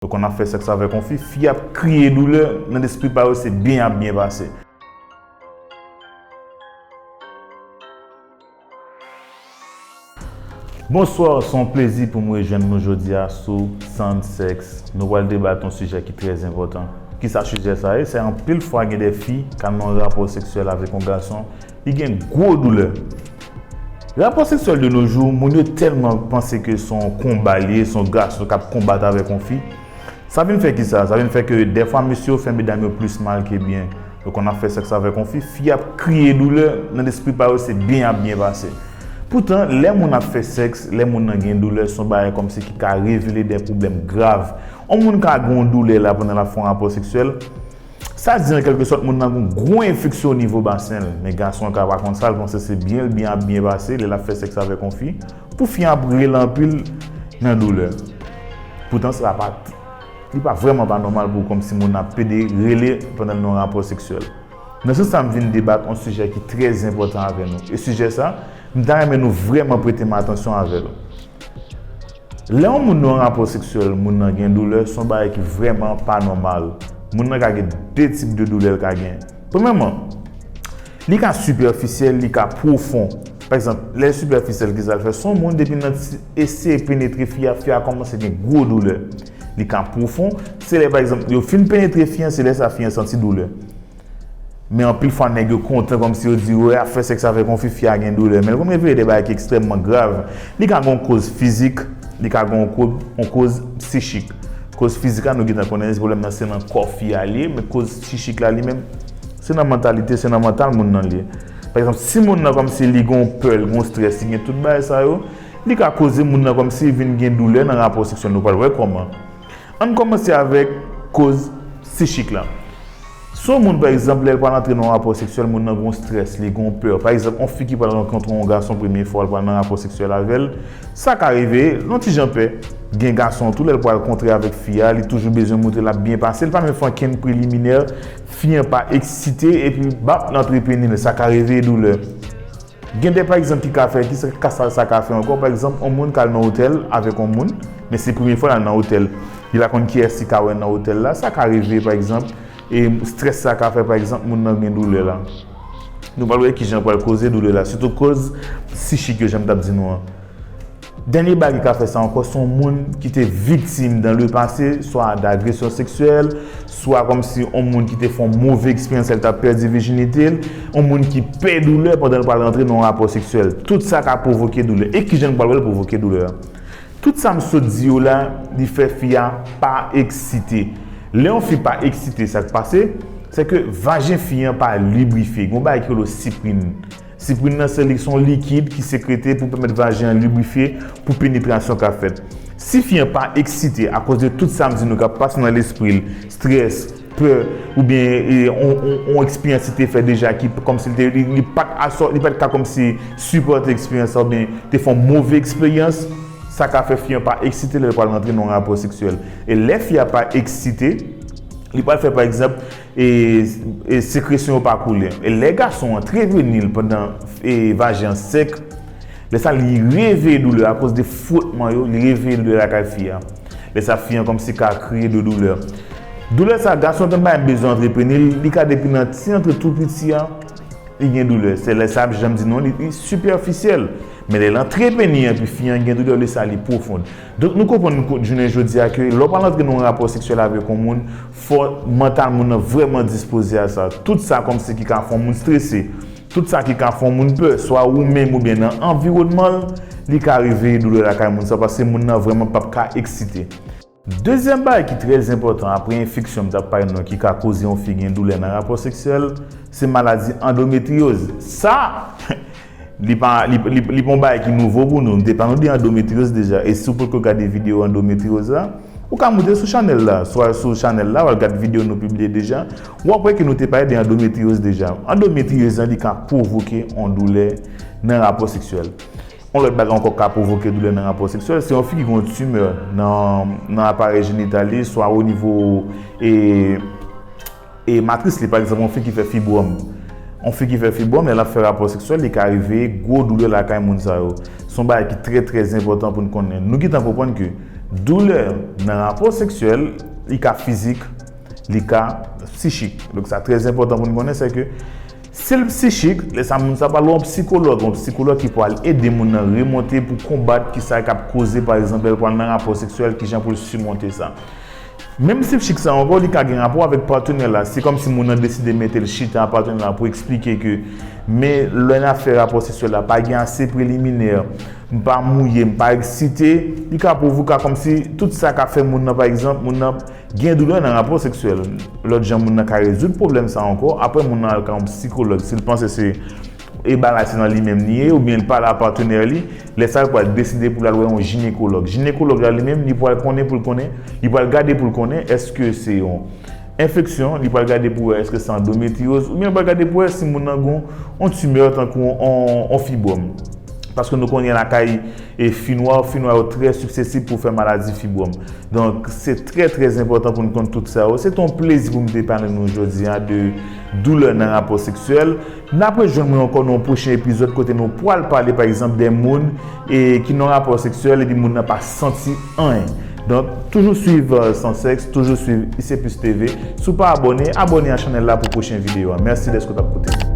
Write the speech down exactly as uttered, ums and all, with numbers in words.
Donk, lè n ap fè sèks avèk yon fi, fi ap kriye doulè, nan lespri pa yo, se byen ap byen pase. Bonswa, se yon plezi pou m rejwenn nou jodi a sou Sound Sex. Nou pral debat yon sijè ki trè enpòtan. Kisa sijè sa ye? Se anpil fwa gen de fi k al nan yon rapò seksyèl avèk yon gason, li gen gwo doulè. Rapò seksyèl de nos jours, moun yo tèlman panse ke se yon konba li ye, se yon gason k ap konbat avèk yon fi. Sa vin fè kisa? Sa vin fè ke dèfwa mesye yo fè medam yo plis mal ke byen. Yo konn ap fè sèks avèk yon fi, fi ap kriye doulè, nan lespri pa yo se byen ap byen pase. Poutan, lè moun ap fè sèks, lè moun nan gen doulè, se yon bagay kòmsi ki ka revele de pwoblèm grav. Yon moun ka gen yon doulè la pandan l ap fè yon rapò seksyèl, sa di an kèlke sòt moun nan gen yon gwo enfeksyon o nivo basen l. Men gason an ka pa konn sa, l panse se byen l byen ap byen pase lè l ap fè sèks avèk yon fi. Pou fi an ap rele anpil nan doulè. Poutan sa pa t-, li pa vrèman pa nòmal pou kòmsi moun ap pede rele pandan l nan yon rapò seksyèl. Nan sans sa, m vin debat yon sijè ki trè enpòtan avè nou. E sijè sa, m ta renmen nou vrèman prete m atansyon avè l. Lè yon moun nan yon rapò seksyèl, moun nan gen doulè, se yon bagay ki vrèman pa nòmal. Moun nan ka gen de tip de doulè l ka gen. Premyèman, li ka sipèfisyèl, li ka pwofon. Pa egzanp, lè l sipèfisyèl, kisa l fè? Se yon moun, depi l nan ti eseye penetre fi a, fi a kòmanse gen gwo doulè. Li ka pwofon, se lè, pa egzanp, yo fin penetre fi an, se lè sa fi an santi doulè. Men anpil fwa, nèg yo kontan kòmsi yo di, wè, ap fè sèks avèk yon fi, fi a gen doulè. Men l konn revele de bagay ki ekstrèmman grav. Li ka gen yon koz fizik, li ka gen yon ko-, yon koz psichik. Koz fizik la, nou gentan konnen pwoblèm nan se nan kò fi a li ye, men koz psichik la, li menm, se nan mantalite, se nan mantal moun nan li ye. Pa egzanp, si moun nan kòmsi li gen yon pè, li gen yon estrès, li gen tout bagay sa yo, li ka koze moun nan kòmsi vin gen doulè nan rapò seksyèl. Nou pral wè kòman. Ann kòmanse avèk koz psichik la. Si yon moun, pa egzanp, lè l pral antre nan yon rapò seksyèl, moun nan gen yon estrès, li gen yon pè. Pa egzanp, yon fi ki pral rankontre yon gason premye fwa l pral nan rapò seksyèl avè l, sa ka reveye l yon ti jan pè. Gen gason tou, lè l pral kontre avèk fi a, li toujou bezwen montre l ap byen pase, l pa menm fè ankenn preliminè, fi an pa eksite, epi bap, l antre peni l, sa ka reveye doulè. Gen de, pa egzanp, ki ka fè, ki sa, ka sa, sa ka fè ankò, pa egzanp, yon moun k al nan otèl avèk yon moun, men se premye fwa l al nan otèl. Li pa konn kiyès li ka wè nan otèl la, sa ka reveye, pa egzanp, e estrès sa ka fè, pa egzanp, moun nan gen doulè la. Nou pral wè kijan pral koze doulè la, sitou koz psichik yo, jan m t ap di nou an. Dènye bagay ki ka fè sa ankò, se yon moun ki te viktim dans le passé, swa d'agression sexuelle, swa kòmsi yon moun ki te fè yon move eksperyans lè l t ap pèdi vijinite l, yon moun ki pè doulè pandan l pral rantre nan yon rapò seksyèl. Tout sa ka pwovoke doulè. E kijan nou pral wè l pwovoke doulè a? Tout sa m sot di yo la, li fè fi a pa eksite. Lè yon fi pa eksite, sa k pase, se ke vajen fi an pa librifye. Gen yon bagay ki rele siprin. Siprin nan, se li, se yon likid ki sekrete pou pèmèt vajen an librifye, pou penetrasyon ka fèt. Si fi an pa eksite akoz de tout sa m di nou k ap pase nan lespri l, estrès, pè, oubyen, e, on, on, on eksperyans li te fè deja ki kòmsi li te, li, li pa t asò-, li pa t ka kòmsi sipòte eksperyans sa, oubyen te fè yon move eksperyans, sa ka fè fi an pa eksite lè l pral rantre nan yon rapò seksyèl. E lè fi a pa eksite, li pral fè, pa egzanp, e, e sekresyon yo pa koule. E lè gason an trepeni l pandan, e, vajen an sèk, lè sa li reveye doulè akoz de fwotman yo, li reveye doulè lakay fi a. Lè sa fi an kòmsi ka kriye de doulè. Doulè sa, gason an pa menm bezwen antrepeni l, li ka depi nan ti antre tou piti a, li gen doulè. Se lè sa, jan m di nou, li, li sipèfisyèl. Men lè l antrepeni an, epi fi an gen doulè, lè sa li pwofon. Donk, nou konprann kou-, jounen jodi a ke lè w pral antre nan yon rapò seksyèl avèk yon moun, fò mantal moun nan vrèman dispoze a sa. Tout sa kòmsi ki ka fè yon moun strese, tout sa ki ka fè yon moun pè, swa ou menm oubyen nan anviwònman l, li ka reveye doulè lakay moun sa, paske moun nan vrèman p ap ka eksite. Dezyèm bagay ki trè enpòtan apre enfeksyon m t ap pale nou ki ka koze yon fi gen doulè nan rapò seksyèl, se maladi andometryoz. Sa, li pa, li, li, li pa yon bagay ki nouvo pou nou. M te pale nou de andometryoz deja. E si w potko gade videyo andometryoz la, ou ka moute sou chanèl la. Swa sou chanèl la, w al gad videyo nou pibliye deja. W ap wè ke nou te pale de andometryoz deja. Andometryoz la, li ka pwovoke yon doulè nan rapò seksyèl. Yon lòt bagay ankò k ka pwovoke doulè nan rapò seksyèl, se yon fi ki gen yon timè nan, nan aparèy jenital li, swa o nivo, e, e matris li, pa egzanp, yon fi ki fè fibwòm. Yon fi ki fè fibwòm, lè l ap fè rapò seksyèl, li ka reveye gwo doulè lakay moun sa yo. Se yon bagay ki trè, trè enpòtan pou n konnen. Nou gentan konprann ke Doulè nan rapò seksyèl, li ka fizik, li ka psichik. Donk sa trè enpòtan pou n konnen, se ke si l psichik, lè sa moun sa pral wè yon psikològ, yon psikològ ki pral ede moun nan remonte pou konbat kisa k ap koze, pa egzanp, lè l pral nan rapò seksyèl, kijan pou l simonte sa. Menm si psichik sa ankò, li ka gen rapò avèk patnè la. Se kòmsi moun nan deside mete l chita a patnè la pou eksplike ke men lè n ap fè rapò seksyèl la, pa gen ase preliminè, m pa mouye, m pa eksite, li ka pwovoke kòmsi tout sa ka fè moun nan, pa egzanp, moun nan gen doulè nan rapò seksyèl. Lòt jan moun nan ka rezoud pwoblèm sa ankò, apre moun nan al ka yon psikològ, si l panse se e bagay se nan li menm li ye, oubyen l pale a patnè li, lè sa l pral deside pou l al wè yon jinekològ. Jinekològ la li menm, li pral konnen pou l konnen, li pral gade pou l konnen èske se yon enfeksyon, li pral gade pou wè èske se andometryoz, oubyen l pral gade pou wè si moun nan gen yon timè tankou yon, yon fibwòm. Paske nou konnen lakay e finwa, finwa yo trè siksesib pou fè maladi fibwòm. Donk, se trè, trè enpòtan pou n konn tout sa yo. Se te yon plezi pou m te pale nou jodi a de doulè nan rapò seksyèl. N ap rejwenn mwen ankò nan yon pwochen epizòd kote nou pral pale, pa egzanp, de moun e ki nan rapò seksyèl epi moun nan pa santi anyen. Donk, toujou swiv Sans Sex, toujou swiv I C Plus T V. Si w pa abòne, abòne a chanèl la pou pwochen videyo a. Mèsi dèske w t ap koute.